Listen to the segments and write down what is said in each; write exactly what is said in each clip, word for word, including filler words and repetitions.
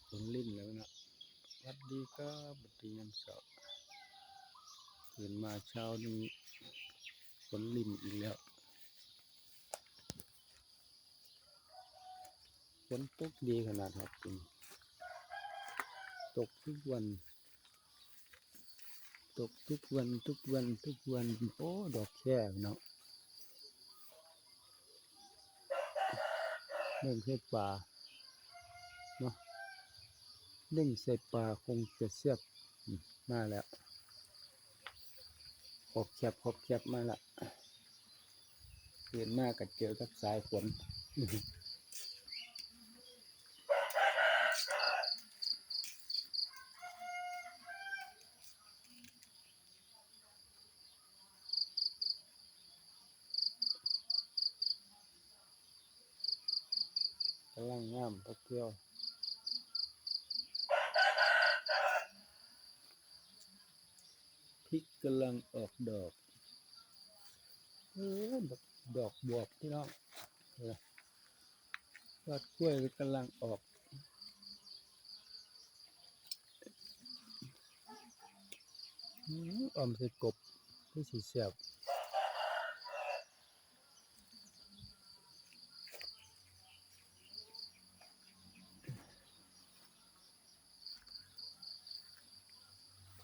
ฝนรินแล้วนะ หวัดดีครับ หวัดดียามเช้า ตื่นมาเช้านี้ ฝนรินอีกแล้ว ฝนตกดีขนาดครับ ตกทุกวัน ตกทุกวัน ทุกวัน ทุกวัน โอ้ ดอกแค่เนาะ นึ่งใส่ปลาเนาะ นึ่งใส่ปลาคงจะแซ่บ อืม มาแล้ว ขอบแคบ ขอบแคบมาละ ตื่นมาก็เจอกับสายฝน กำลังงาม ผักเขียว พริกกำลังออกดอก เออ ดอกบวบพี่น้อง เออ ยอดกล้วยกำลังออก อืม อ่อมใส่กบ คือสิแซ่บ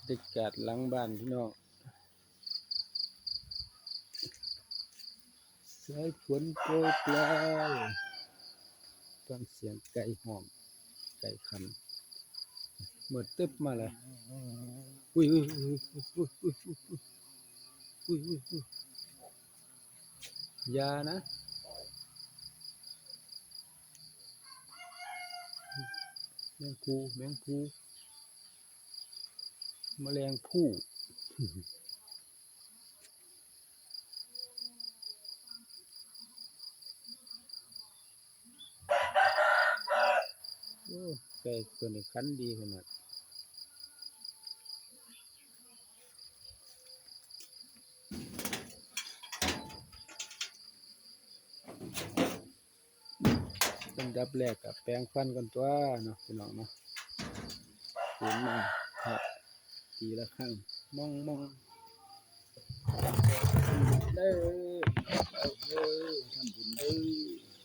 บรรยากาศหลังบ้านพี่น้อง สายฝนโปรยปลาย ฟังเสียงไก่ฮ้อง ไก่ขัน มืดตึ๊บมาเลย อุ้ย อุ้ย อย่านะ แมงภู่ แมงภู่ แมลงภู่ โอ้ ไก่ตัวนี้ขันดีขนาด อันดับแรกก็แปรงฟันก่อนตั๊วเนาะ พี่น้องเนาะ ตื่นมา พระตีระฆัง มองมอง เด้อ เอาเด้อ ทำบุญเด้อ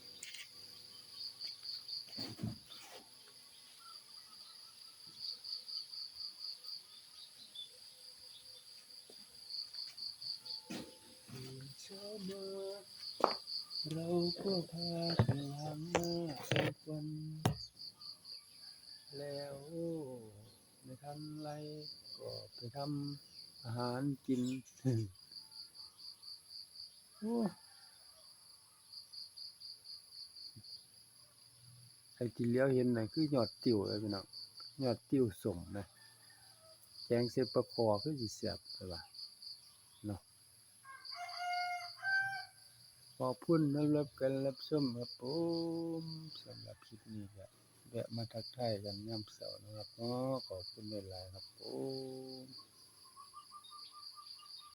ตื่นเช้ามา เราก็พากันล้างหน้าแปรงฟัน แล้วไม่ทันไรก็ไปทำอาหารกิน โอ้ ไอ้ที่เหลียวเห็นน่ะ คือยอดติ้วเลยพี่น้อง ยอดติ้วส้มนะ แกงใส่ปลาคอคือสิแซ่บไปว่ะ เนาะ ขอบคุณสำหรับการรับชมครับผม สำหรับคลิปนี้ก็แวะมาทักทายกันยามเช้านะครับเนาะ ขอบคุณหลายๆครับผม